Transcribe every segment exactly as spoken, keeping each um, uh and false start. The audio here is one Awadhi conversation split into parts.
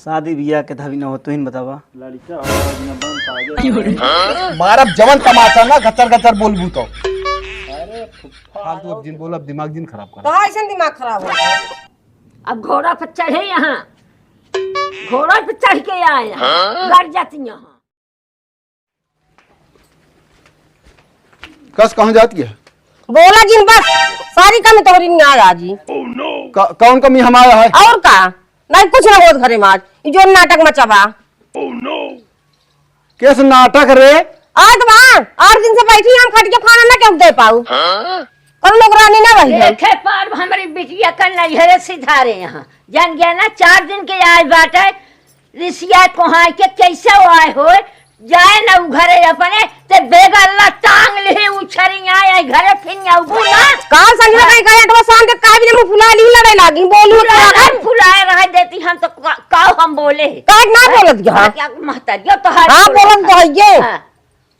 शादी बियाह के धवी न हो, तुहिन बतावा। लड़का हो, न बन पावे। मारब जवन तमाचा ना, गचर गचर बोलबू तो। अरे फुफ्फा फालतू अब जिन बोलब, दिमाग जिन खराब कर। तो ऐसन दिमाग खराब हो गया। अब घोड़ा पर चढ़े यहाँ, घोड़ा पर चढ़ के आए यहाँ, हाँ? गड़ जाती यहाँ। कस कहाँ जाती है? बोला जिन बस, सारी कमी तोहरी ना राजी। का, कौन कमी हमारा है? और का? नहीं कुछ ना होत घरे में आज, ई जोन नाटक मचावा। कैसे नाटक रे? आज बा, आठ दिन से बैठी हम खटिया खाना ना केहू दे पाऊ। कौन नौकरानी ना रही हम। देखे पार हमरी बिटिया का नैहरे सिधारे यहाँ। जान गया ना, चार दिन के आए बाटे, रिसिया कोहाय के कैसे वो आए होए, जाए ना उ घरे अपने, ते बेगल्ला टांग लिही उछरी आए, आई घरे फिर आउबू ना। का संजना कहीं गए, अटवा शाम के काहे भी मुंह फुला ली, लड़े लागी, बोलू फुलाए तो रहे, फुलाए रह देती हम तो का, का हम बोले? काहे ना बोलत गया? का क्या महतारियो तो हर हाँ, बोलत तो है ये। हाँ।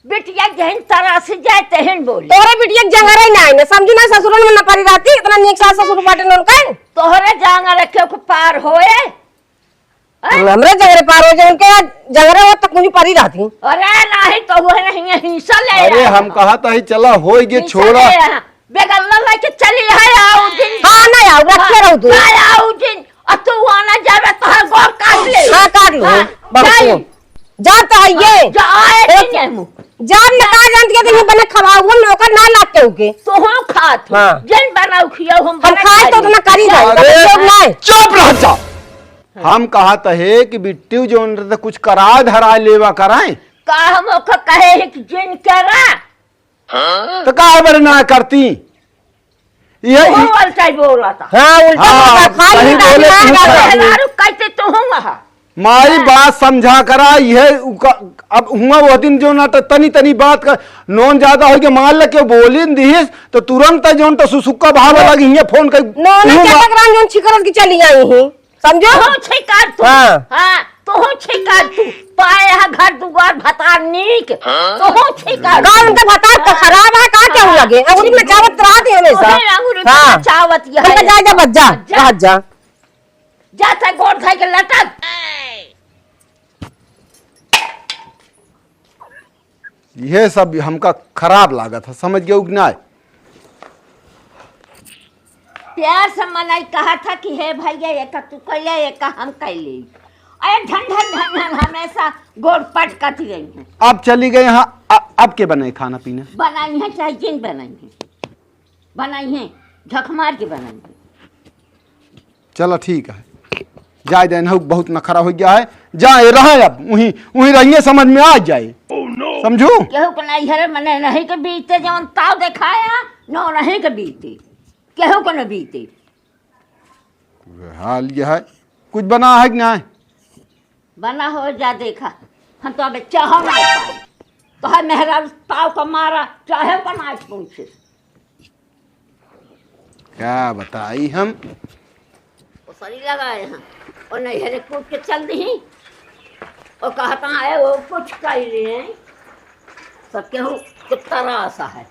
बिटिया जहन तरह से जाए तहन बोले। तोरे बिटिया के जंगरे ना आए ना, समझू ना, ससुरन में न परी रहती, इतना नीक सास ससुर बाटे नन का। तोहरे जांगर के को पार होए। हैं? हमरे जंगरे पार हो जाए, उनके जंगरे हो तक मुझे परी रहती। अरे नाही तो वो नहीं है, हिस्सा ले अरे आ। हम कहा था ही चला होई गे हिस्सा छोड़ा। ले आ। बेगल्ला लेके चली है, आओ जिन। हाँ, ना आओ, रखे हाँ, रहो तू। ना आओ जिन। और तू आना जावे तो हर गोर काट ले। हाँ, काट लो। हाँ, बस जाई। वो। जा तो है ये। जा, आए ए, जिन है मुँह। जा न जा। कहा जानती है तो ये बने खवाओ, हम नौकर ना लाग के उके। तो हम खात हूँ। हाँ। जिन बनाओ खियाओ, हम हम बने खाए तो खाई। उतना करी जा, अरे, तो लोग ना। चुप रह जा। हम कहा तो है कि बिट्टू जो उनसे कुछ कराए धराए लेवा कराए। का हम ओकर कहे है कि जिन करा? तो का बरे ना करती? ये तू ई उल्टा ही बोला था। हाँ, उल्टा हाँ, बोला था, खाली सही उल्टा बोले, बोला तू था। खराब। मेहरारू कहते तू हूँ वहाँ। माई हाँ। बात समझा करा, ये उका-, अब हुआ वो दिन जो ना त-, तनी तनी बात का नोन ज्यादा हो के मान ले के बोली न दिहिस, तो तुरंत जोन तो सुसुक्का भावे हाँ। लगी, हियाँ फोन कर, नोन हुआ। चटक राम जोन छिकरत की चली आई ही। समझो? तोहूँ छिकार तू। हाँ। हाँ, तोहूँ छिकार तू। पाए हा घर दुआर भतार नीक। हाँ? तोहूँ छिकार का तू। उनका भतार का खराब है, का क्या हुआ गे? अंगुरी में चावत रहा थी हमेशा। तोहे अंगुरी में हाँ। चावत यह उनका है। जा, जा, बच जा, जा। बच जा। जा, ते गोड़ खाई के लटक। यह सब हमका खराब लागत है, समझ गए कि नाय? प्यार से मनई कहा था कि हे भैया, एक तू कैले, एक हम कैले। अरे ढन ढन ढन ढन हमेशा गोड़ पटकत रही है। अब चली गई, हाँ, अ-, अब के बनाई खाना पीना? बनाई है, चाहे जिन बनाई है, बनाई है, झक मार के बनाई है। चला ठीक है, जाए दे, इनहू बहुत नखरा हो गया है, जाए रहे अब, वहीं, वहीं रहिए, समझ में आ जाए। समझू? केहू के नहीं हरे मने नहीं के बीते, जौन ताव देखाया, नौ नहीं के बीते, केहू के न बीते। हाल यह है, कुछ बना है कि नहीं? बना हो जा देखा, हम तो अब चाहो ना पाए। तो है मेहरारू ताव का मारा, चाहे बनाए पूछे। का बताई हम? ओसरी लगाए हैं। और नैहरे कूद के चल दी। और कहता है वो कुछ कह लिए हैं। सब केहू के तरासा है।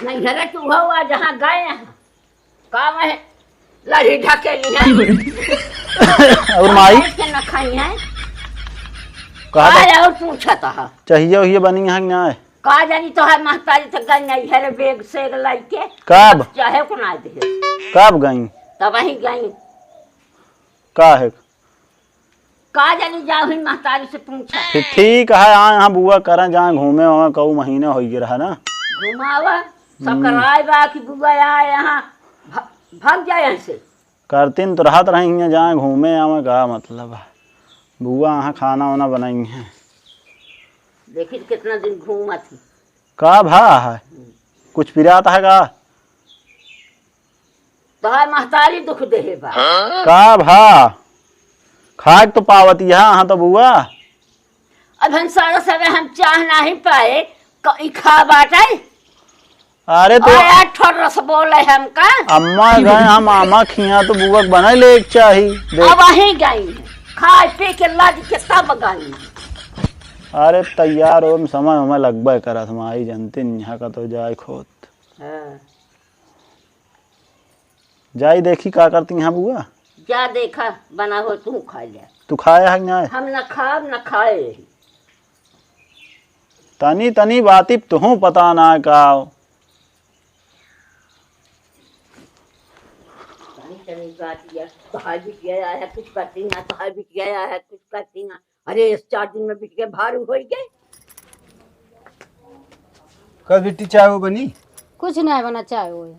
नैहरे चूहा हुआ जहाँ गए हैं। का वह लड़ी ढकेली है। और माई? बैठ के न खाई है। कहा का था? और पूछा था। चाहिए वही बनी है कि ना है? का जानी तो है महतारी तो गई नहीं है रे, बेग से लइके। कब? चाहे को ना दे। कब गई? तब वहीं गई। का है? का जानी जाओ ही महतारी से पूछा। फिर ठीक है, आ यहाँ बुआ करें, जहाँ घूमे वहाँ कऊ महीने हो गए रहा ना। घुमावा, हम्म। सकराय बा कि बुआ आए यहाँ, भ-, भाग जाए यहाँ से। करतीन तो रहत रही, हियाँ जाए घूमे आवे, का मतलब है? बुआ यहाँ खाना वाना बनाई है। देखी कितना दिन घूमत ही। का भा है? कुछ पिरात है का? तोहार महतारी दुख देहे बा। का भा? खाए तो पावत यहाँ, हाँ तो बुआ। अब हम सारा सवे हम चाह नहीं पाए, क-, ई खा बाटे। अरे तो आया ठोर रस बोले हमका। अम्मा गए हम आमा खिया तो बुआ के बनाए ले एक चाही। देख। अब वहीं गई, खाए पी के लज के तब गई। अरे तैयार हो, समय हमें लगबे करत, हम आई जनते नहीं, यहाँ का तो जाए खोत। हाँ। जाई देखी का करती हैं बुआ। जा देखा, बना हो तू खा ले। तू खाया है कि ना? हम ना खाब ना खाए। तनी तनी बाती तुहूँ पता ना का। तनी तनी बात या, तोहार बिटिया आया कुछ करती ना, तोहार बिटिया आया कुछ करती ना। अरे, इस चार दिन में बिटिया भारू होइ गए। कल बिट्टी चाय वो बनी? कुछ ना बना चाय वो।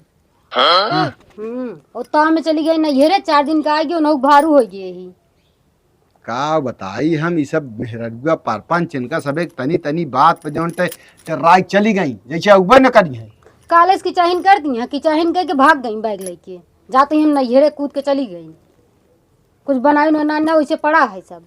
हाँ? हम्म, और ताव में चली गई नैहरे, चार दिन का आएगी, उन्हों भारू होइ गए ही। का बताई हम, ई सब मेहररुआ परपंच इनका सब एक तनी तनी बात पे जौन ते चर्राई चली गई, जैसे उबे न करी है। कॉलेज की चाहिन कर दी है, कि चाहिन कह के भाग गई बैग लेके, जाते ही हम नैहरे कूद के चली गई। कुछ बनाई ना, ना, ना, वैसे पड़ा है सब।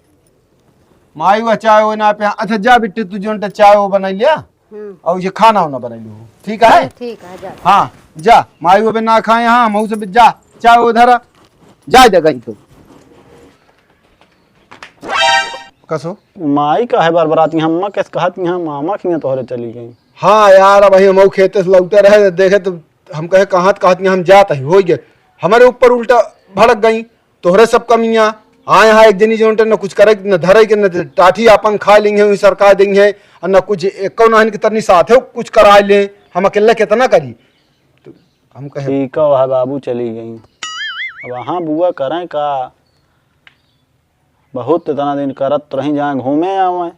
माई वो चाय वो ना पे, अच्छा जा बिट्टी, तू जौन ते चाय वो बनाई लिया, हम्म। और ये खाना वाना बनाई लो, ठीक है? ठीक है, जा। हाँ, जा, माई वो भी ना खाए, हाँ, हम सब जा, चाय वो धरा, जा, जा गई तो। कसो? माई काहे बरबराती हैं? अम्मा कैसे कहती हैं, मामा के यहाँ तोहरे चली गई। हाँ यार, अब हम खेते से लौटे रहे, देखे तो हम कहे, "कहाँ त कहती हैं, हम जात ही, हो गए।" हमारे ऊपर उल्टा भड़क गई, "तोहरे सब कमियाँ, आए हाँ एक जनी जौन न कुछ करे, न धरे के, न टाठी आपन खा लेंगे, वही सरकार देंगे, और न कुछ एको नाहन के तरनी साथे कुछ करा ले, हम अकेले कितना करी?" तो हम कहे, "ठीक है, वह बाबू चली गई, अब वहाँ बुआ करें का?" बहुत इतना दिन करत रही, जहाँ घूमे आवे,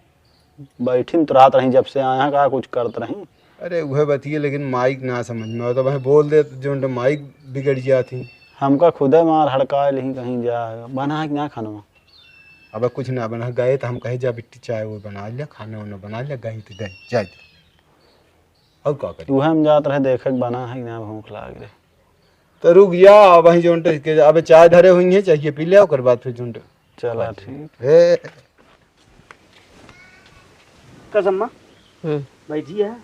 बैठिन तो रहत रही, जब से आया का कुछ करत रही। अरे उहे बतिये, लेकिन माइक ना समझ में आवत, तो भाई बोल दे, जो उनके माइक बिगड़ जात ही। हमका खुदे मार हड़काए लिही कहीं जा, बना है कि ना खानवा? अब कुछ ना बना, गए तो हम कहे, "जा बिट्टी चाय वो बना लिया, खाना वाना बना लिया," गई तो गई, जाए तो। और का करी? उहे हम जात रहे देखे के बना है कि ना, भूख लाग रहे। तो रुक जा, अब वहीं जोन टे-, के, अब चाय धरे हुई है, चाहिए पी ले, ओकर बाद फिर जोन टे-, चला, ठीक। हे। कसम्मा, हम्म। बैठी है?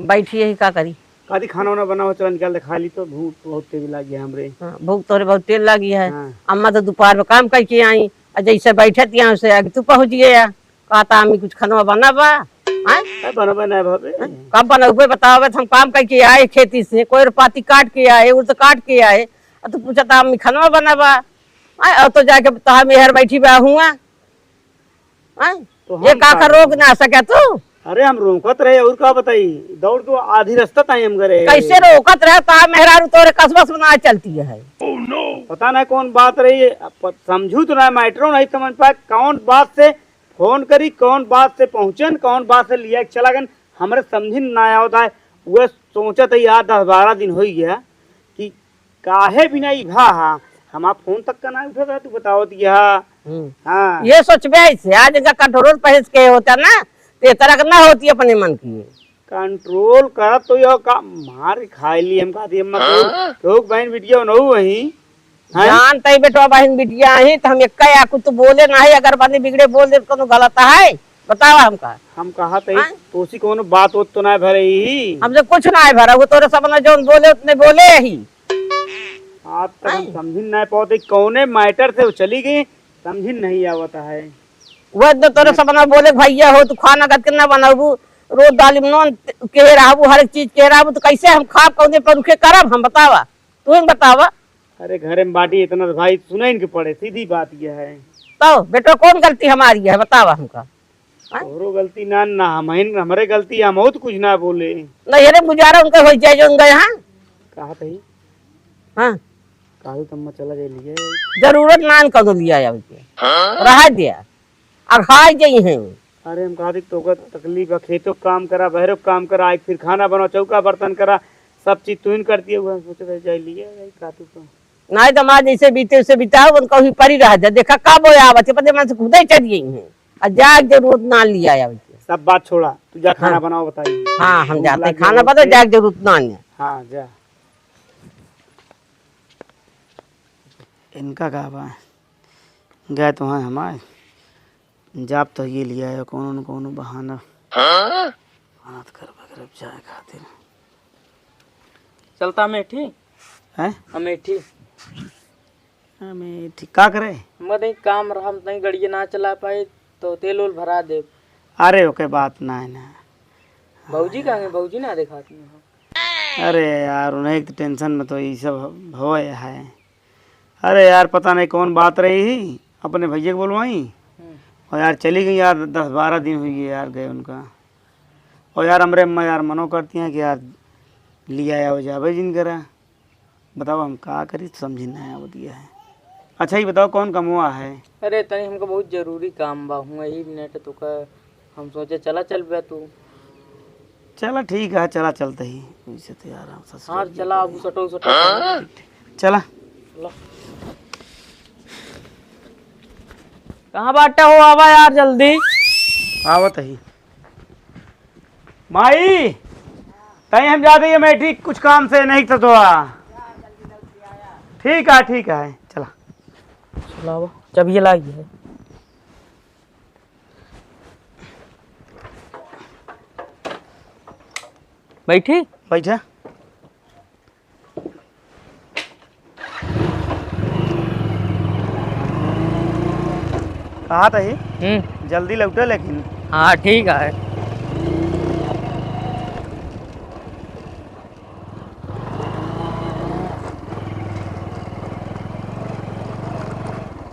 बैठी है, का करी? कादी खाना वाना बनाओ, चला निकाल दे, खा ली तो, भूख बहुत तेज लागी है हमरे। हाँ, भूख तोरे बहुत तेज लागी है। हाँ। अम्मा तो दोपहर में काम करके आई, और जैसे बैठत यहाँ से आगे तू पहुँच गया। कहता, "अम्मी, कुछ खनवा बना बा?" हैं? ए, बनबे ना भाभी। हैं? कब बनबे बतावे, तो हम काम करके आए खेती से, कोयर पाती काट के आए, उर्द काट के आए, और तू पूछता, "अम्मी, खनवा बना बा?" हैं? और तो जाके तहा मेहर बैठी बा हुआ। हैं? तो ये हम का का का रोक करी? ना सके तू? अरे, हम रोकत रहे, और का बताई, दौड़ के आधी रास्ता ताई हम करे। कैसे रोकत रहे? तहा मेहरारू तोरे कसबस में ना चलती है। पता ना कौन बात रही, अब प-, समझू तो ना, मैटरो नहीं समझ पाए, कौन बात से फोन करी, कौन बात से पहुँचन, कौन बात से लिया के चला गन, हमरे समझिन ना आवत है। वह सोचत है, यार, दस बारह दिन होइ गया कि काहे बिना ई भा हा, हमार फोन तक का ना उठत है, तू बतावत यह। हम्म। हाँ। ये सोचबे ऐसे, आज इनका कंट्रोल पहले से के होता ना, तो ये तरह का ना होती अपने मन की। कंट्रोल करत तो यह का मार खाए ली हम, कहती अम्मा, केहू, हाँ? केहू के बहन बिटिया न हो वही। हैं? जान तई बेटवा बहन बिटिया ही, तो हम एक या कुछ तो बोले ना है, अगर बने बिगड़े बोल दे, तो कोनो गलत है? बतावा हमका। हम कहा तई, हैं? तोसी कोनो बात होत तो ना भरे ही। हमसे कुछ ना है भरा, वो तोरे सब ना जौन बोले, उतने बोले ही। आज तक हम हैं? समझिन ना पावत, कौने मैटर से वो चली गई, समझिन नहीं आवत है। वह तो तोरे सब ना बोले, "भैया हो, तू खाना गत के ना बनाबू, रोज दाल में नून के रहबू, हर एक चीज के रहबू, तो कैसे हम खाब, कौने पर रुके करब हम, बतावा, तू ही बतावा।" अरे, घरे में बाटी इतना तो भाई सुने इनके पड़े, सीधी बात यह है। तो बेटो, कौन गलती हमारी है, बतावा हमका। हाँ? तोहरो गलती ना, ना हम, हमरे गलती, हम बहुत कुछ ना बोले। नहीं, अरे, गुजारा उनका हो जाए, जो उनका यहाँ। कहा तही? हाँ। काहे तम्मा चला जाए लिए? जरूरत ना, इनका तो लिया आवे के। हाँ? रहा दिया। अघाई गई हैं। अरे, हम कहा थी, तोका तकलीफ है, खेतों काम करा, बहरों काम करा, आए फिर खाना बनाओ, चौका बर्तन करा, सब चीज तू ही करती है, वो हम सोचे थे, जाए लिए, जाए का तू तो। नाहीं तो हमार जैसे बीते उसे बिताओ, उनका वही परी रह जा। देखा का बोया आवत है, अपने मन से खुदे चली गई हैं। आ जाए के जरूरत ना लिया आवत है। सब बात छोड़ा, तू जा खाना हाँ। बनाओ, बताइए। हाँ, हम भूख जाते लाग गया खाना बहुत बना, तेज। जाए के जरूरत ना है। हाँ, जा। इनका का बा? गए तो हैं हमारे। जाब तो ये लिया है, कौनो न कौनो बहाना। हाँ? बनात कर बगरब जाए खातिर। चलता अमेठी? हैं? अमेठी। अमेठी का करे? हम कहीं काम रहा, हम कहीं गड़िया ना चला पाए, तो तेल उल भरा दे। अरे, ओके बात ना है ना। भौजी कहाँ गए? भौजी ना देखाती हैं। अरे यार, उन्हें एक तो टेंशन में तो ये सब होए है। अरे यार, पता नहीं कौन बात रही ही, अपने भैया को बुलवाई। हम्म। और यार, चली गई यार, दस बारह दिन हुई है यार, गए उनका। और यार, हमरे अम्मा यार मनो करती हैं कि यार, लिया आओ जावे जिन करा। बताओ, हम का करी, समझी ना आवत है। अच्छा, ये बताओ, कौन कमवा है? अरे, तनी हमको बहुत जरूरी काम बा, हुआ ही मिनट तो का, हम सोचे चला चल बे तू। चला, ठीक है, चला चलते ही। वैसे तो यार, हम ससुर हाँ, चला, अब सटो, सटो। चला। चला। कहाँ बाटे हो? आवा यार, जल्दी। आवत ही। माई, तई हम जाते ही, मैं ठीक कुछ काम से नहीं तो, तो आ। ठीक है, ठीक है, चला। चला, आवा। चाबी लागी है। बैठी? बैठा। कहा तही? हम्म। जल्दी लौटे लेकिन। हाँ, ठीक है।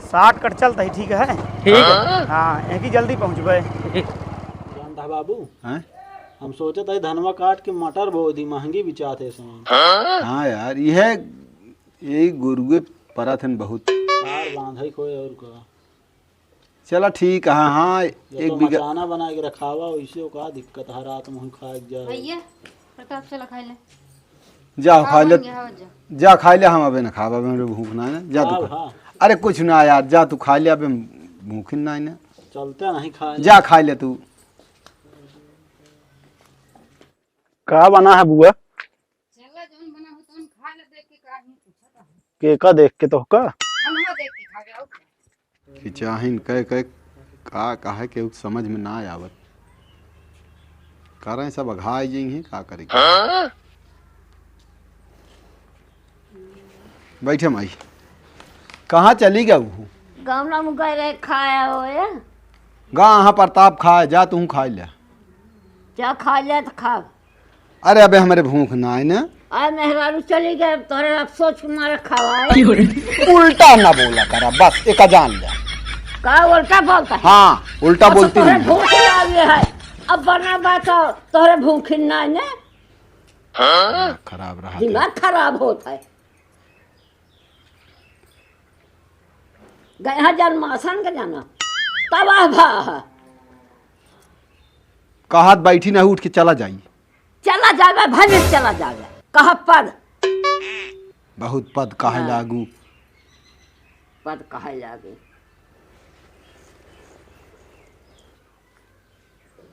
शॉर्टकट चलता ही ठीक है। ठीक है। हाँ, यहीं जल्दी पहुँचबे। ठीक। जानता बाबू, हैं? हम सोचत है धनवा काट के मटर बो दी, महंगी बिचात है सामान। हाँ यार, यह, यही गुरुए परत हन बहुत। तार बांधे कोई और का। चला ठीक है, हाँ, या एक तो बीघा। मचाना बना के रखावा, वैसे का दिक्कत है, रात में खाए के जाए। भैया, प्रताप चला खाए ले। जा, हाँ, खा ले। बन गया, हो जा। जा, खा ले, हम अबे ना खाब, अबे हमरे भूख ना है, जा तू खाब, खा। हाँ। अरे कुछ ना यार, जा तू खा ले, अबे भूख ना है ना। चलते नहीं खाए। जा, खा ले तू। का बना है बुआ? चला, जौन बना हो, तौन खा ले, देख के का ही पूछत है। के का देख के तो का? हम ना देख के खा गए, और का? कि चाहिन कह कह का, काहे के समझ में ना आवत। करें सब अघाई जइहीं, का करी? बैठे माई, कहाँ चली गऊ? गाँव ना मुँह गए रहे, खाया हो या? गा हाँ प्रताप खाए, जा तू खाए ले। जा खा ले तो खा। अरे अबे हमरे भूख ना है ना। आए मेहरारू चली गए, तोरे अफसोस के मारे खवाए। उल्टा ना बोला करा, बस एका जान ले। का उल्टा बोलता है? हाँ, उल्टा अच्छा, बोलती तोरे नहीं। भूख ना आवे है। अब बना बात हो, तोरे भूख ना है ना? हाँ, खराब रहा था। दिमाग खराब होता है। गया जन्मासन के जाना, तबाह भा। कहत बैठी नहीं, उठ के चला जाई। चला जावे, भले चला जावे। कहा पद? बहुत पद काहे हाँ। लागू? पद काहे लागे?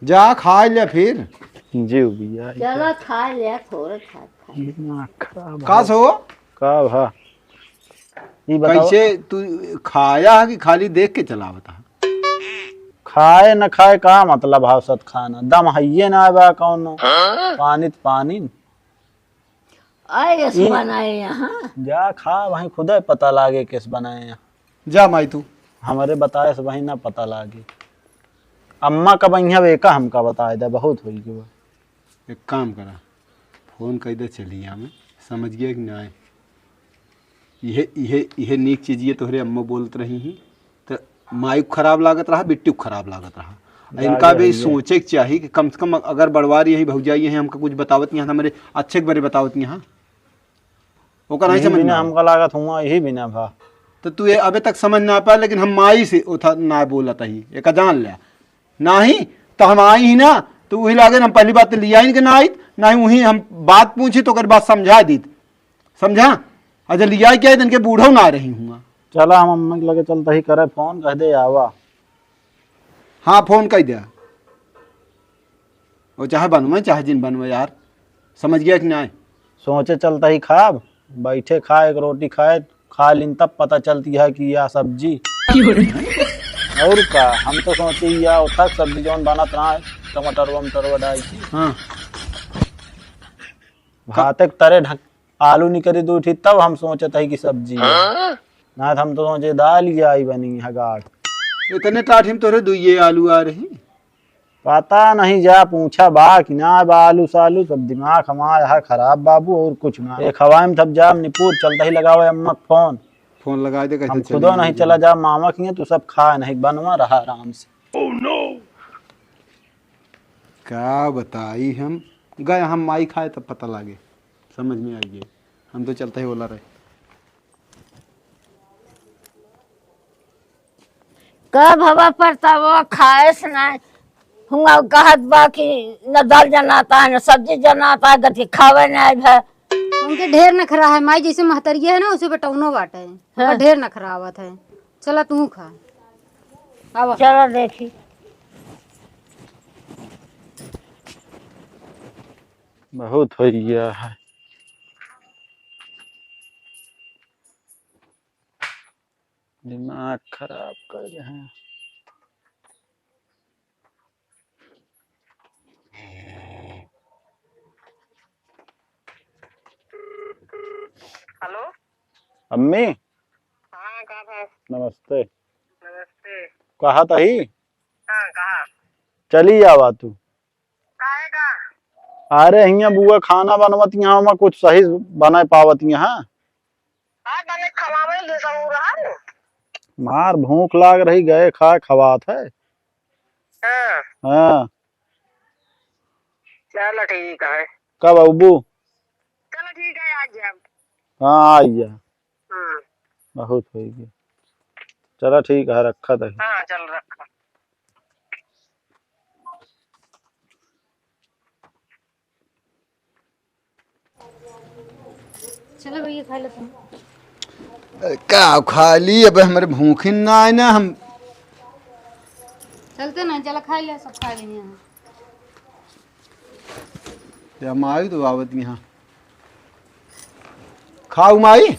जा खाए ले फिर। जी भैया। चला खाए ले, थोड़े खा, खा। दिमाग खराब का है। सो? का भा? ई बताओ। कैसे तू खाया है कि खाली देख के चलावत है? खाए न खाए का मतलब है सत खाना? दम हइये ना बा कौनो। हाँ? पानी त पानी। आए यस ई बनाए यहाँ। जा खा, वहीं खुदे पता लागे केस बनाए यहाँ। जा माई तू। हमरे बताए से वहीं ना पता लागे। अम्मा का बहिया बेका हमका बताए दे, बहुत होई गवा। एक काम करा, फोन कइ दे चलिया में, समझ गया कि नाय? इहे, इहे, इहे नीक चीज ये तोहरे अम्मा बोलत रही ही, त माई को खराब लागत रहा, बिट्टी को खराब लागत रहा। आ जागे इनका भी रहिए। सोचे के चाही कि कम से कम अगर बड़वार यही भौजाई यही हमका कुछ बतावत यहाँ, हमरे अच्छे के बारे बतावत यहाँ, ओकर नहीं यही समझ में बिना आवे। हमका लागत हुआ, यही बिना भा। तो तू ये अबे तक समझ ना पाए, लेकिन हम माई से उठा ना बोलत ही, एका जान ले। नाही, तो हम आई ही ना, तो वही लागे हम पहली बात तो लिया इनके ना आइत, नाही वही हम बात पूछी तो ओकर बात समझा दीत। समझा? अच्छा लिया क्या है, इनके बूढ़ो ना रही हुआ। चला, हम अम्मा के लगे चलता ही करे फोन, कह दे आवा। हाँ, फोन कइ दे। वो चाहे बनवे, चाहे जिन बनवे यार। समझ गया कि नाय? सोचे चलता ही खाब, बैठे खा, एक रोटी खाए, खा लिन तब पता चलती है कि या सब्जी। और का, हम तो सोचे या उठक सब्जी जौन बनत रहा है, टमाटर वमाटर डाल के। हाँ। भाते के तरे ढक आलू निकरी दू ठी, तब हम सोचत हई कि सब्जी है। हाँ? ना तो हम तो सोचे दाल ही आई बनी है गाढ़। इतने टाठी में तोरे दुइये आलू आ रही। पता नहीं जा पूछा बा कि ना बा आलू सालू, सब दिमाग हमारा है खराब बाबू, और कुछ ना। एक हवा में थप जाम निपुर चलता ही लगावे अम्मा के फोन। फोन लगाइ दे, कैसे हम खुदो चली नहीं गई। चला जा मामा के हियाँ, तू सब खा नहीं, बनवा रहा आराम से। का बताई हम, गए हम माई खाए तब पता लागे, समझ में आई गई। हम तो चलते ही बोला रहे। कब हवा परतावा खाएस ना, हुआ कहत बा कि न दाल जनाता है, न सब्जी जनाता है, गति खावे ना है। उनके ढेर नखरा है, माई जैसे महतरिया है ना, उसे बेटौनो बाटे है। हाँ। ढेर नखरा आवत है। चला तू खा। आवा। चला देखी। बहुत हो गया है। दिमाग खराब कर दे हैं। हेलो। अम्मी। हाँ, का भाई? नमस्ते। नमस्ते। कहा तही? हाँ, कहा? चली आवा तू। काहे का? अरे, हियाँ बुआ खाना बनवत, यहाँ में कुछ सही बनाए पावत यहाँ। हाँ, तने खवावे ले जाऊ रहा। मार भूख लाग रही, गए खा खवात है। हाँ। हाँ। चलो ठीक है। कब अबू? चलो ठीक है, आ जाओ। हाँ, आ गया। हाँ। बहुत हो गया। चलो ठीक है, रखा था। हाँ, चल रखा। चलो भैया, खा लो तुम। अरे, का खा ली? अब हमरे भूखिन ना आए ना, हम चलते ना, चलो खा लिया, सब खा लेंगे यहाँ। या माई तो आवत यहाँ। खाऊ माई?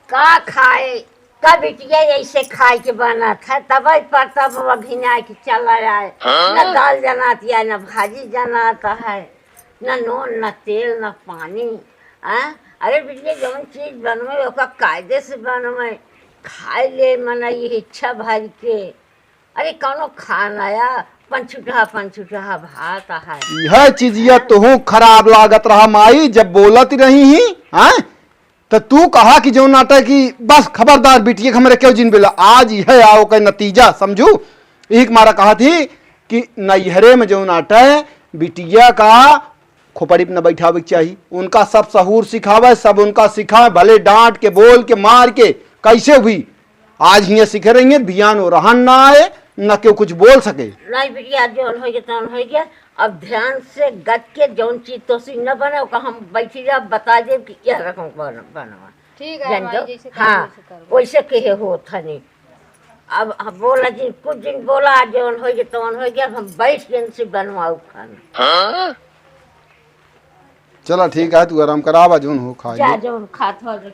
का खाए? का बिटिया ऐसे खाए के बनत है, तब पर तब अभिनय के चला आए। हाँ? न दाल जनात है, न भाजी जनात है, न नून, न तेल, न पानी। हाँ? अरे बिटिया, जौन चीज बनवे, ओका कायदे से बनवे, खाए ले, मना ये इच्छा भर के। अरे, कौनो खाना या पंचुटहा, पंचुटहा भात है। यह चीजिया तुहूँ खराब लागत रहा माई, जब बोलत रही ही, हैं? त तू कहा कि जौन नाटक की, बस खबरदार बिटिया के हमरे क्यों जिन बेला। आज यह आओ के नतीजा समझू। एक मारा कहा थी कि नैहरे में जौन नाटक बिटिया का खोपड़ी पे न बैठावे के चाही। उनका सब सहूर सिखावे, सब उनका सिखावे, भले डांट के, बोल के, मार के, कैसे भी। आज हियाँ सिखे रही है, बियान वो रहन ना आए, न केहू कुछ बोल सके। नहीं बिटिया, जौन हो गया, तौन हो गया। अब ध्यान से गत के जौन चीज तो सी न बने, ओका हम बैठी जा, बता देब कि यह रकम बन-, बनवा। ठीक है, जान माई, जाओ। जैसे कहबो हाँ, वैसे करबो। वैसे कहे हो थनी। अब हम बोला जी, कुछ दिन बोला, जौन हो गया, तौन हो गया, अब हम बैठ के इनसे बनवाऊ खाना। हाँ? चला ठीक है, तू आराम करा, आवा जौन हो खा जा, ले। जौन खात हो जो।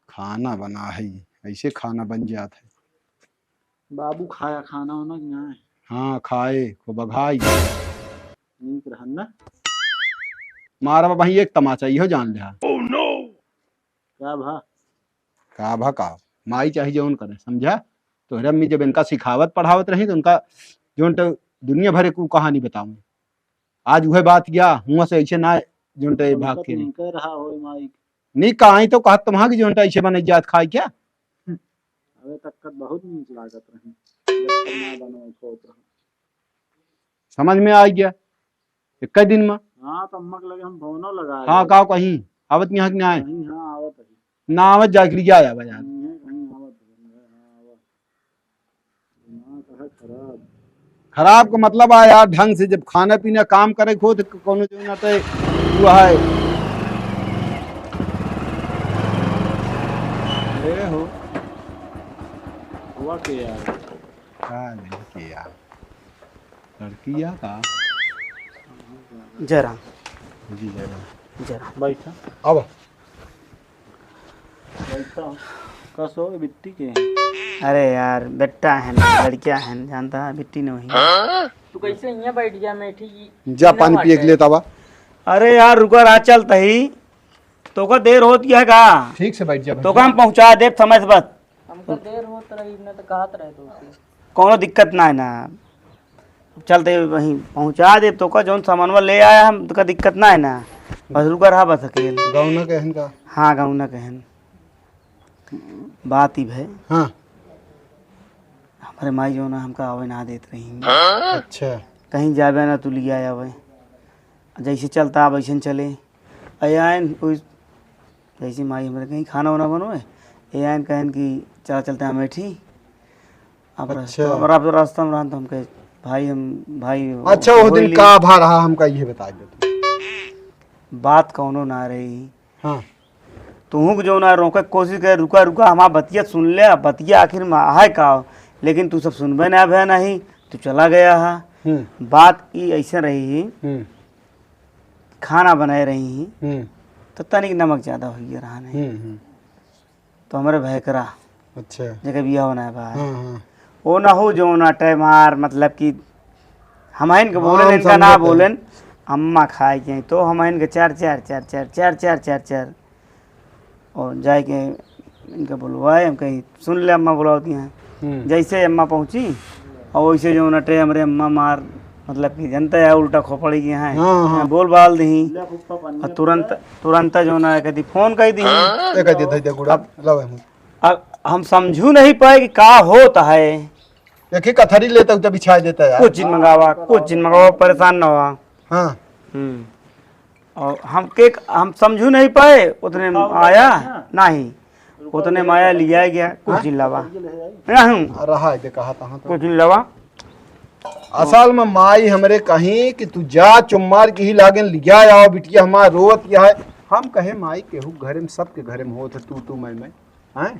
खाना बना है, ऐसे खाना बन जात है। बाबू खाया खाना होना कि ना? हाँ, खाए, खूब बघाई। नीक रहन ना? मारा बाबा, ही एक तमाचा, इहो जान लिहा। Oh no! का भा? का भा का? माई चाहे जौन करे, समझा? तोहरे अम्मी जब इनका सिखावत पढ़ावत रही, तो उनका जौन तो दुनिया भर एक कहानी बताऊं। आज वह बात गया, हुआ से ऐसे ना, जौन तो भाग के नहीं। नहीं कह रहा हो माई। नहीं कहा, तो कहा तुम्हारा की जौन तो ऐसे बने जात खाए क्या? अबे तक बहुत नीक लागत रही, जब से ना बनवा खोत रहा। समझ में आ गया। एक दिन में। हाँ, तो अम्मा के लगे हम फोनो लगा हाँ, रहे। का कहीं? आवत नहीं है कि नहीं आए? कहीं, हाँ, आवत है। ना आवत, जाके लिया आया बाजार। कहीं है, कहीं आवत है। हाँ, आवत। दिमाग है खराब। खराब का मतलब आ यार, ढंग से जब खाना पीना काम करे को, तो कोनो जो ना तो हुआ है। अरे हो। हुआ के यार? का नहीं के यार? लड़किया का? जरा। जी, जरा। जरा। बैठा। अब। बैठा। कसो, ये बिट्टी के हैं? अरे यार, बेटा है ना, लड़किया है ना, जानता है, बिट्टी नहीं हुई। तू कैसे यहाँ बैठ गया, मेठी जी? जा, पानी पिए के लिए तावा। अरे यार, रुका, राह चलत ही। तोका देर होत गया है का? ठीक से बैठ जा, तोका हम पहुँचा देब समय से बस। हमका देर होत रही, न तो कहत रहे तो। कौनो दिक्कत ना है ना। चलते वहीं पहुँचा दे तो का, जौन सामानवा ले आया हम, तो का दिक्कत ना है ना, बस रुका रहा बस अकेल। गौना कहन का? हाँ, गौना कहन। बात ई भय, हाँ। हमरे माई जौन है, हमका आवे ना देत रही। अच्छा। कहीं जाबे ना, तू लिया आवे। जैसे चलता, वैसे चले। अयान, जैसे माई हमरे कहीं खाना वाना बनवे, अयान कहन कि चला चलते हैं अमेठी। अब अच्छा। रास्ता, अब रास्ता में रहन तो हम कहे, भाई हम, भाई अच्छा, वो दिन का भा रहा, हमका ये बताइ दे तू। बात कौनो ना रही। हाँ। तुहूँ के जौन है रोके के कोशिश करे, रुका, रुका, हमार बतिया सुन ले, अब बतिया आखिर में है का? लेकिन तू सब सुनबे ना भया नहीं, तू चला गया है। हम्म। बात ई ऐसे रही, हम्म। खाना बनाए रही, हम्म। तो तनिक नमक ज्यादा होइ गया रहा नहीं। हम्म, हम्म। तो हमरे भयकरा, अच्छा। जेकर बियाह होना है बा। हाँ, हाँ। ओ ना हो जौन अटे मार, मतलब कि हमहिन के हाँ, बोलेन, हम इनका ना समझत हैं। बोलेन, अम्मा खाए के हैं, तो हमहिन के चार, चार, चार, चार, चार, चार, चार, चार। और जाए के इनका बोलवाए, हम कहीं सुन ले अम्मा बुलावती हैं। हम्म। जैसे अम्मा पहुँची, और वैसे जौन अटे हमरे अम्मा मार, मतलब कि जनता है उल्टा खोपड़ी के यहाँ है। हाँ, हाँ। बोल बाल दही। और तुरंत, तुरंत जौन है कदी फोन कर दी। ए, कह दे, धई दे गुड़ा, अब लावे हम। अब हम समझू नहीं पाए कि का होता है। एक ही कथरी लेता हूँ तो बिछा देता यार। कुछ चीज मंगावा, कुछ चीज मंगावा, परेशान ना हुआ। हाँ। हम्म। और हम के, हम समझू नहीं पाए, उतने में आया, नहीं, उतने में आया, लिया गया, कुछ हाँ? चीज लावा। नहीं। रहा है, दे कहा था, हाँ, तो। कुछ चीज लावा। असल में माई हमरे कहीं कि तू जा चुम्मार की ही लागेन लिया आओ बिटिया हमार रोवत यह है। हम कहे माई केहू घरे में, सबके घरे में होत है, तू, तू, मैं, मैं। हैं?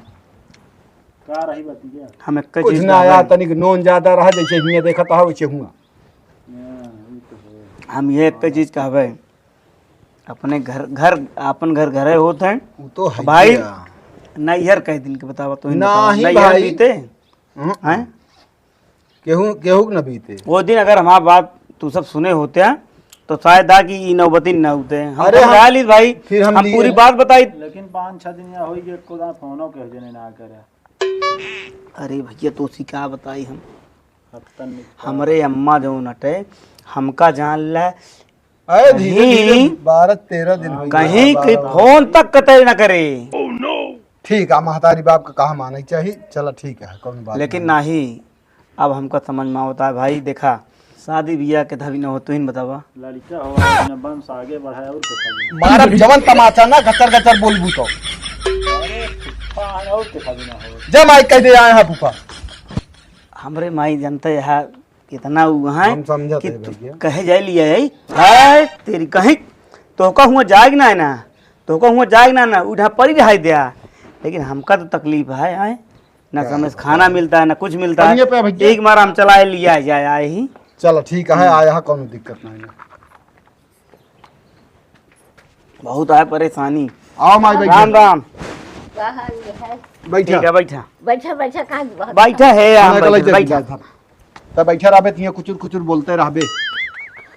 का रही बतिया? हम एक कुछ चीज ना आया, कहबे। तनिक नोन ज्यादा रहा, जैसे हियाँ देखत हा, वैसे हुआ। हाँ, ये तो है। हम ये एक चीज कहबे, अपने घर, घर, अपन घर घरे होत हैं। वो तो है भाई, भैया। नैहर कह दिन के बतावा, तो नहीं बतावा। नैहर भाई। बीते? हम्म। हैं? केहू, केहू के न बीते। वो दिन अगर हमार बात तू सब सुने होते हैं, तो शायद आ कि ई नौबती न होते। हम अरे समझा हम, ली भाई, फिर हम हम लिए। पूरी बात बताई। लेकिन पाँच छह दिन या होई गए, एको दाना फोनो केहू जने ना करे। अरे भैया, तो उसी का बताई हम? हफ्तन में हमरे अम्मा जौन अटे, हमका जान ले, अरे धीरे धीरे कहीं, बारह तेरह दिन होई गए, कहीं बारह, बारह। फोन तक कतई न करे। ठीक है, महतारी बाप का कहा माने चाहिए। चला ठीक है, कौन बात लेकिन नहीं। नहीं, अब हमका समझ में आवता है भाई, देखा, शादी बियाह के धबी न हो, तू ही न बतावा। लड़का हो, अपने वंश आगे बढ़ाए और कुछ नहीं। मारब जवन तमाचा ना, गचर गचर बोलबू तो। अरे, फूफा है और कुछ भी ना हो। जब माई कह दे आए हैं फूफा। हमरे माई जनते है कितना उ हैं हम समझत कि है तू भैया। कहे जाए लिया है, है तेरी कहीं तोहका हुआ जाएग ना है ना, तोहका हुआ जाएग ना ना, उठा परी रहाई दिया। लेकिन हमका तो तकलीफ है, आए ना क्या समय से बात खाना है। मिलता है, ना कुछ मिलता है। कहिए पे भैया। एक बार हम चलाए लिया जाए, आए ही। चलो ठीक है, हम्म। आया है, कौनो दिक्कत नहीं है। बहुत आए परेशानी। आओ माई, बैठा। राम राम। का हाल है? बैठा। ठीक है, बैठा। बैठा, बैठा, कहाँ बहुत बैठा है, हम खाना का बैठा, लइके बैठा। बैठा। तब बैठा रहबे, तिया कुचुर कुचुर बोलते रहबे।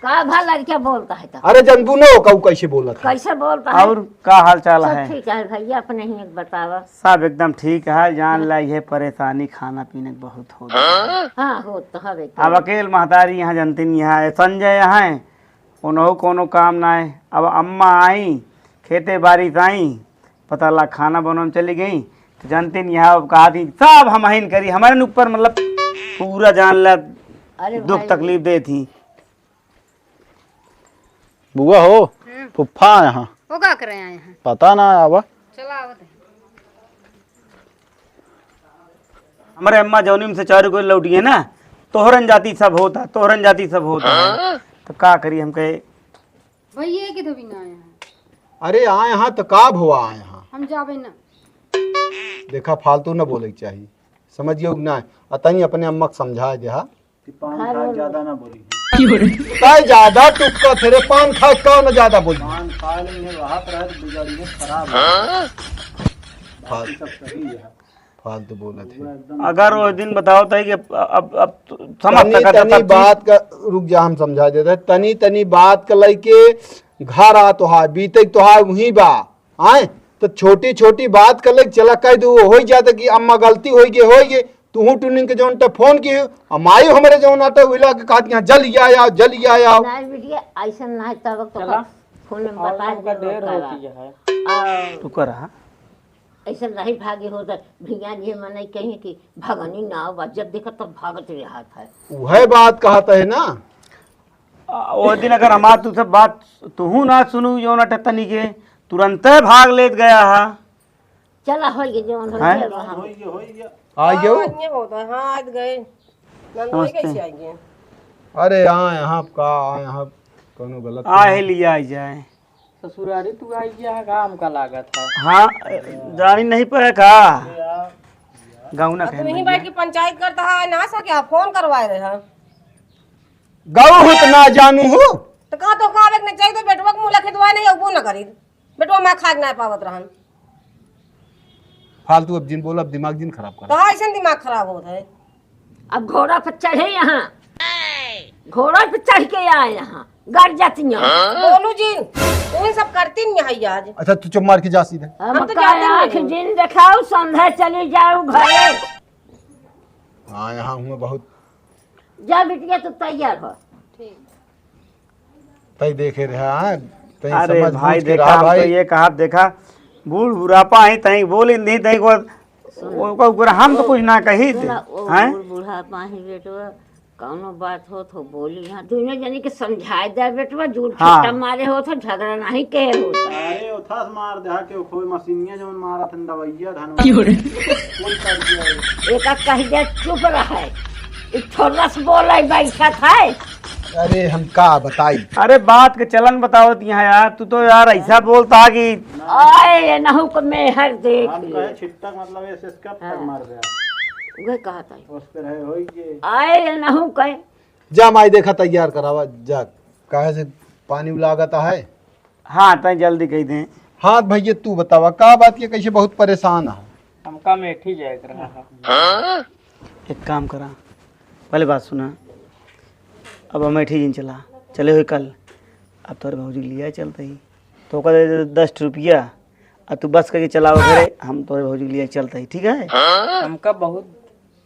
का भा लड़का बोलता है तो? अरे जनबू न हो, कहू कैसे बोलत है? कैसे बोलता है? और का हाल चाल सब है? ठीक है भैया, अपने ही एक बतावा। सब एकदम ठीक है, जान हाँ। ला ये परेशानी खाना पीने के बहुत हो गया। हाँ, हो तो हवे तो। अब अकेल महतारी यहाँ जनती नहीं है, संजय यहाँ है, उनहु कोनो काम ना है। अब अम्मा आई, खेते बारिश आई, पता ला खाना बनवा में चली गई, तो जानते नहीं है, अब कहा थी सब हम हिन करी, हमारे न ऊपर मतलब पूरा जान ला अरे दुख भाई। तकलीफ दे थी। बुआ हो, हम्म। फुफ्फा आए हैं। वो का करे आए हैं? पता ना आवा। चला आवत है। हमरे अम्मा जौनी में से चारू को लौटिए ना, तोहरन जाति सब होता, तोहरन जाति सब होता है। हाँ? तो का करी हम कहे? भैया के धोबी ना आए हैं। अरे आए हैं तो का भवा आए हैं? हम जाबे ना। देखा फालतू न बोले के चाही, समझियो कि ना? आ तनी अपने अम्मा के समझाए देहा। कि पान खाए ज्यादा ना बोली। का ज्यादा टुक्का थे रे, पान खाए का ना ज्यादा बोली। पान खा लेंगे, वहाँ पर है तो बिगड़ी है, खराब है। हाँ? बाकी सब सही है। फालतू बोलत है। अगर वो दिन बताओ तो कि अब, अब समझ तनी, सकत है तनी सब चीज। बात का, रुक जा, हम समझा देते हैं। तनी, तनी बात का लइके घर आ तो है, बीते तो है, वहीं बा। आए? तो छोटी, छोटी बात का लइके चला कह दो, हो ही जाता कि अम्मा गलती हो गई, हो गई। तुहू टुनिन के जौन टे फोन की, आ माई हमरे जौन आटे उहिला के कहत, "यहाँ जल्दी आया, जल्दी आया।" नहीं बिटिया, ऐसा नहीं, तब तो चला। फोन में और बता हमका दे देर होती है। आ, तू करा। ऐसा नहीं भागे होत, भैया जी मने कहीं कि भगनी ना बा, जब देखा तब भागत रहत है। उहे बात कहत है ना। आ, वो दिन अगर हमार तू सब बात तुहू ना सुनू, जौन अटे तनी के तुरंते भाग लेत गया हा। चला, होई गे, जौन होई हैं? गे, अब हम होई गे, होई गे। आ गयो? हाँ, ये होता है। हाँ, आज गए। नंदोई नमस्ते। कैसे आ गए? अरे, हाँ, यहाँ का, हाँ, यहाँ कोनो गलत आ नहीं। है, लिया जाए। ससुरारी तू आई गया है का, हमका लागत है। हाँ, जानी नहीं पाए का? गाँव ना अब तुम यहीं कहें बैठ के पंचायत करता है, ना सके, फोन करवाए रहे हैं। गऊ हुत ना जानू हूँ। तो कहा तो का, एक ने चाहिए तो बेटवा के मुँह लखे दुआ नहीं, अबू ना करी। बेटवा मैं खाए के ना पावत रहन। फालतू अब जिन बोला, अब दिमाग जिन खराब कर। तो ऐसे दिमाग खराब होत है। अब घोड़ा पर चढ़े यहाँ, घोड़ा पर चढ़ के आए यहाँ, गड़ जाती हैं। बोलू जिन, उन सब करती नहीं है आज। अच्छा, तू चुप मार के जा सीधे। हम हम तो का जाते आँख नहीं। जिन देखाऊ, संध्या चली जाऊ घरे। हाँ, यहाँ हुआ बहुत। जा बिटिया, तू तैयार हो। ठीक। तई देखे रहा, हाँ, तई अरे समझ भाई, बूझ के देखा, रहा हम तो भाई। ये कहा, देखा, बूढ़ बुढ़ापा है, तई बोल नहीं, तई को, सुन। उनको ऊपर हम तो कुछ ना कही थे, सुन, वो हैं? बूढ़ बुढ़ापा है बेटवा, कौनो बात हो तो बोली, हाँ, दोनों जने के समझाए दे बेटवा, झूठ हाँ। छिट्टा मारे हो तो झगड़ा नहीं कहे होता। अरे, उठास मार दे, हाँ, के खोए मशीनिया जौन मारा थन दवाइया धन। क्यों रे? कौन कर दिया है? एका कह दे, चुप रहे। ई थोड़ा सा बोले बैठत है। अरे, हम का बताई? अरे, बात के चलन बतावत यहाँ यार, तू तो यार ऐसा बोलता कि आए, ये नहु को मेहर देख हम ले। कहे छिट्टा, मतलब, ये सिसका हाँ। मार दे। उहे कहत है। उस पे रहे होई जे। आए, ये नहु कहे। जा माई, देखा, तैयार करावा, जा, काहे से पानी लागत है। हाँ, तैं जल्दी कही दें। हाँ भैया, तू बतावा, का बात के कैसे बहुत परेशान है? हमका अमेठी जाए के रहा है। एक काम करा, पहले बात सुना, अब अमेठी जिन चला, चले हुए कल, अब तोरे भौजी लिया चलते ही, तो ओकर दे दे दस रुपया, आ तू बस करके चलाओ घरे, हम तोरे भौजी लिया चलते ही, ठीक है? हमका बहुत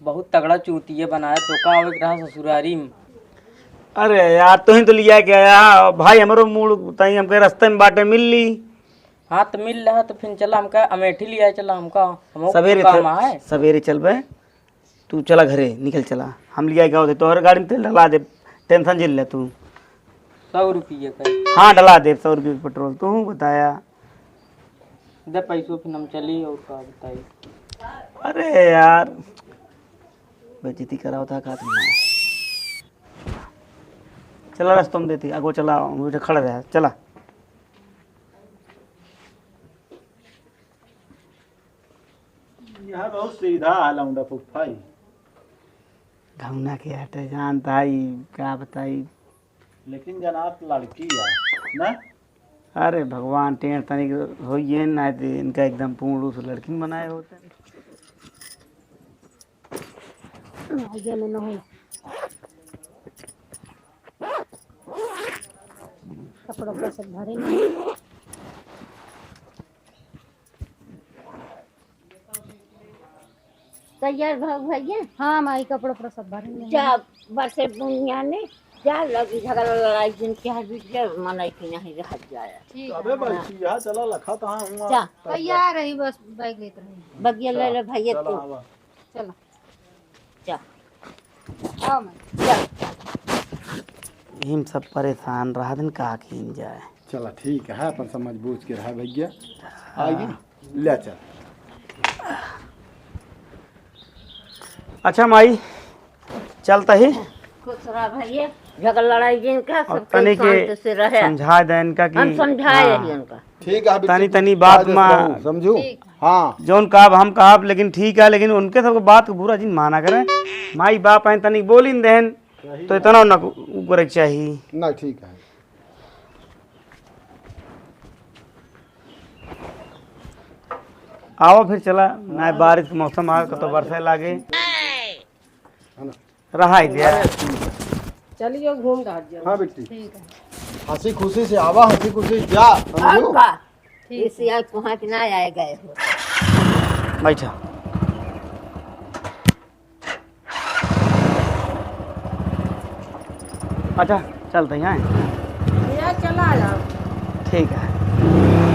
बहुत तगड़ा चूतिया बनाया, तो का आवे के रहा ससुरारी में। अरे यार, तू ही तो लिया के आया भाई, हमरो मूड तई हमके रास्ते में बाटे मिल ली। हाँ, तो मिल रहा तो फिर चला, हमका अमेठी लिया चला, हमका हमको सवेरे काम चल-, है। सवेरे चलबे, तू चला घरे, निकल चला, हम लिया के आवत है, तोहरे गाड़ी में तेल डला दे, टेंशन जिन ले तू। सौ रुपये का? हाँ, डला दे सौ रुपये पेट्रोल, तू बताया। दे पैसों, फिर हम चली, और का बताई। अरे यार, बेइज्जती करावत है का तुमने? चला रस्ता में देती, आगो चला, उधर खड़ा रहा, चला। यह बहुत सीधा है लौंडा फूफा ही। घौना के हटे जानता ही, का बताई। लेकिन जनाब लड़की है ना। अरे भगवान, टेढ़ तनिक होइए ना, तो इनका एकदम पूर्ण रूप से लड़किन बनाए होते। आइए में नहीं। कपड़ा उपड़ा सब भरे नहीं। तैयार भग भैया। हाँ माई, कपड़ा उपड़ा सब भरे नहीं। जा, बरसे बुनिया ने, जा लगी झगड़ा लड़ाई जिन के हर बीच के मनाई के नहीं रह जाए। ठीक अबे है। बच्ची, यहाँ चला लखा कहाँ हुआ? जा। तैयार रही, बस बैग लेत रही। बगिया ले ले भैया चला तू। आवा। चला। जा। आओ मैं। जा। हम सब परेशान रहा दिन का कीन जाए। चला ठीक है, अपन समझ बूझ के रहा भैया। आइए, ले चल। अच्छा माई, चलता ही। खुश रहा भैया, झगड़ा लड़ाई जिनका और सबके तनी के शांत से रहे। समझा दे इनका कि हम समझाए हाँ। ही उनका। ठीक है, तनी, तनी बात मा समझू। ठीक। हाँ। जौन कहब हम कहब, लेकिन ठीक है, लेकिन उनके सबके बात को बुरा जिन माना करें। माई बाप हैं, तनी बोलिन देहन, तो इतना न करे के चाही। ना, ठीक है। आओ फिर चला, ना बारिश के मौसम आ, कतो बरसे लागे। है ना? रहा ही दिया। चलियो घूम घाट जाओ। हाँ बेटी। ठीक है। हँसी खुशी से आवा, हँसी खुशी से जा, समझू? आपका ठीक इसी है। आज पहुँच ना आए गए हो। बैठा। अच्छा, चलते हैं। भैया, चला जाओ। ठीक है।